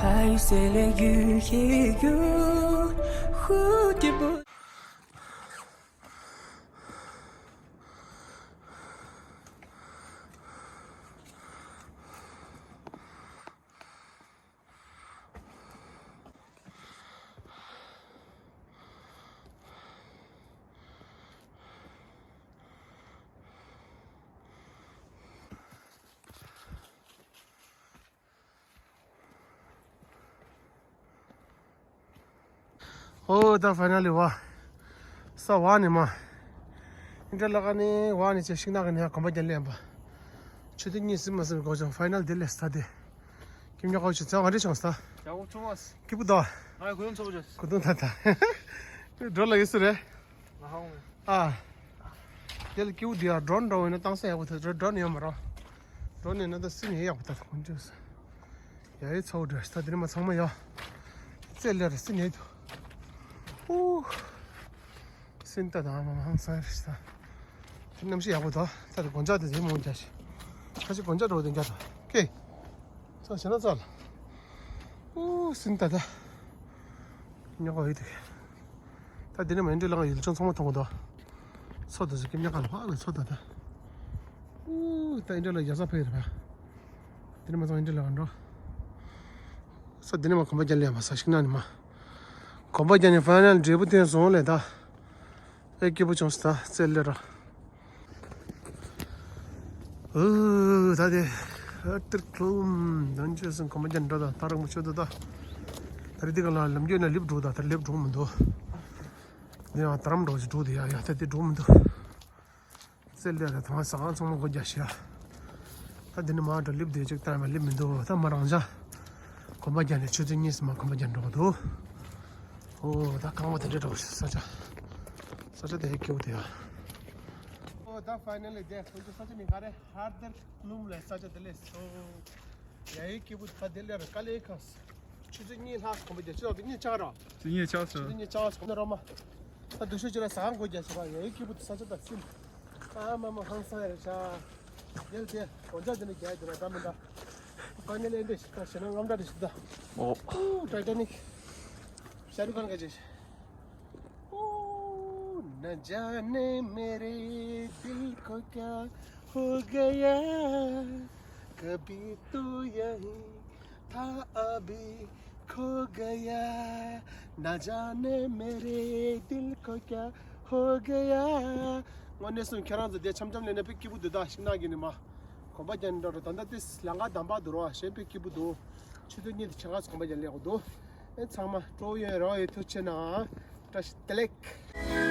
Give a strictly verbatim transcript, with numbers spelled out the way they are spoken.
还有谁来愈黑愈蝴蝶不 ཨོ་ད་ཕའི་ནལ་ལི་བ། ས་བ་ནི་མ། ཨིན་ཏྲ་ལ་ཀ་ནི་བ་ནི་ཅེ་ཤིང་ན་ག་ནི་གོམ་པ་རྒྱག་ལེན་པ། ཆུ་ཚོད་གཉིས་ཟིན་མ་ཟིན་གོ་ཅང་ཕའི་ནལ་དེ་ལས་ས་དེ། ཁྱིམ་ཉོ་གོ་ཆུ་ཚོད་ང་རེ་ཆུང་ས། ཡག་པོ་བྱུང་བ། སྐྱིད་པོ་དོ། ང་གུ་ཡོན་ཚོགས་བྱ། གུ་དུང་ཐ་ཐ། འགྲོ་ལ་ཡོད་སུ་རེད། ང་ཧང་། ཨ། དེ་ལ་སྐྱིད་པོ་དེ་ཡ་ཌོན་འགྲོ་བས་ན་བཏང་ས་ཡག་པོ་ཐ་ཌོན་ཡོད་མ་རོ། ཌོན་ཡོད་ན་ད་སུ་ནི་ཡག་པོ་ཐ་ཐ་ཁོང་ཆུ་ས། ཡ་ཡི་ཚོ་འདྲ་ས་དེ་ནི་མ་ཚང་མ་ཡོད། རྩེ་ལེ་ར་སུ་ནི་དུ། ཨུ། སིན་ཏ་དང་མ་མ་ཧང་སང་རེད་ཤག་ད་གནམ་གཤིས་ཡག་པོ་འདུག་ད་དེ་དགོང་ཇ་དེ་ཟེ་མོ་རྒྱག་ཤག་ཁ་ཤས་དགོང་ཇ་འགྲོ་དེ་རྒྱག་དང་ཀེ། ཚང་ཞེ་ན་ཚ་ལ། ཨུ་སིན་ཏ་ད། ཉོ་གོ་ཡོད་དེ། ད་དེ་ནས་མ་ཨིན་ཌི་ལ་ཡུལ་ལྗོངས་ཚང་མ་མཐོང་གི་འདུག་ཚོ་དེ་ཟེ་ཀེ་མཉམ་ག་ལ་ཕ་ལ་ཚོ་ད་ད། ཨུ་ད་ཨིན་ཌི་ལ་རྒྱ་ས་ཕེ་རེད་པ། དེ་ནས་མ་ཚང་ཨིན་ཌི་ལ་ག་འགྲོ། ས་དེ་ནས་མ་གོམ་པ་རྒྱག་ལེན་པ་ས་ཞིག་ན་ནི་མ། གོམ་པ་རྒྱག་ནས་ཕའི་ནལ་འབྲས་བུ་ཐོན་སོང་ལས་ད། ཨེ་སྐྱིད་པོ་བྱུང་སོང་ད་རྩེ་ལེ་ར། ཨུ་ད་དེ། ཨ་ཏིར་ཁླུམ་དོན་ཆོས་སུ་གོམ་པ་རྒྱག་འགྲོ་ད་ད་རག་མ་ཆོད་དོ་ད། ད་རེ་འདི་ག་ལ་ལམ་རྒྱུད་ན་ལེབ་འགྲོ་ད་ད་ལེབ་འགྲོ་མི་འདུག་འདི་ཡང་ད་རམ་འགྲོ་ཞིག་འགྲོ་དེ་ཡ་ཡ་ད་དེ་འགྲོ་མི་འདུག་རྩེ་ལེ་ར་ཐང་ས་ཁང་ཚང་མ་སྒོ་རྒྱག་ཤག་ད་འདི་ནི་མ་འགྲོ་ལེབ་དེ་ཅིག་ད་མ་ལེབ་མི་འདུག་ད་མ་རང་ཅག་གོམ་པ་རྒྱག་ནས་ཆུ་ཚོད་གཉིས་སུ་མ་གོམ་པ་རྒྱག་འགྲོ་གི་འདུག་ཨོ་ད་གང་བ་དེ་འདྲ་འགྲོ་ས་ཆ། ས་ཆ་དེ་སྐྱིད་པོ་དེ་ཡ། ཨོ་ད་ཕའི་ནལ་ལི་དེ་ཁོང་ཚོ་ས་ཆ་མི་ག་རེ་ཧར་དེར་ལུམ་ལ་ས་ཆ་དེ་ལས་སོ། ཡ་ཡི་སྐྱིད་པོ་ད་དེ་ལས་ར་ཀ་ལེ་ཁ་སོ། ཆུ་ཚོད་གཉིས་ལྷག་གོམ་པ་རྒྱག་ཆུ་ཚོད་གཉིས་ཆགས་ར། ཆུ་ཚོད་གཉིས་ཆགས་སོ། ཆུ་ཚོད་གཉིས་ཆགས་སོ་ན་རོ་མ། ད་འདུག་ཤོད་ཅི་ར་ཟ་ཁང་སྒོ་རྒྱག་ཤག་ཡ་ཡི་སྐྱིད་པོ་དེ་ས་ཆ་ད་སིམ། ཨ་མ་མ་ཧང་སང་ཡ་རེད་ཤག་ཡལ་དེ་དགོང་ཇ་དེ་ནས་རྒྱག་དེ་ལ་ད་མི་འདྲ། ཕའི་ནལ་ལི་འདི་ཞིག་ད་ཞེ་ན་རྔམ་འདྲ་དེ་ཞིག་ད། ཨོ། ཨུ་ཊའི་ཊ་ནིག་ཤ་རུག་ཁཱན་ག་ཅེ། ཨུ་ན་ཇཱ་ནེ་མེ་རེ་དིལ་ཁོ་ཀྱ་ཧོ་ག་ཡ། ཀ་བྷི་ཏོ་ཡ་ཧི་ཐ་ཨ་བྷི་ཁོ་ག་ཡ། ན་ཇཱ་ནེ་མེ་རེ་དིལ་ཁོ་ཀྱ་ཧོ་ག་ཡ། དངོས་གནས་སོང་ཁྱེད་རང་ཚོ་དེ་འཆམ་འཆམ་ལེན་ན་དཔེ་སྐྱིད་པོ་འདུག་ད་ཤིང་ནགས་ཀྱི་ནི་མ། གོམ་པ་རྒྱག་ནི་འགྲོ་རེད་ད་ལྟ་དེ་ལམ་ཁ་དམ་པ་འདུག་རོ་གཞན་དཔེ་སྐྱིད་པོ་འདུག་ཆུ་ཚོད་གཉིས་དེ་ཆ་ག་ཚོད་གོམ་པ་རྒྱག་ལེགས་པོ་འདུག་ཨེ་ཚང་མ་སྤྲོ་ཡོད་རོགས་ཡོད་ཐུགས་ཆེ་གནང་། བཀྲ་ཤིས་བདེ་ལེགས།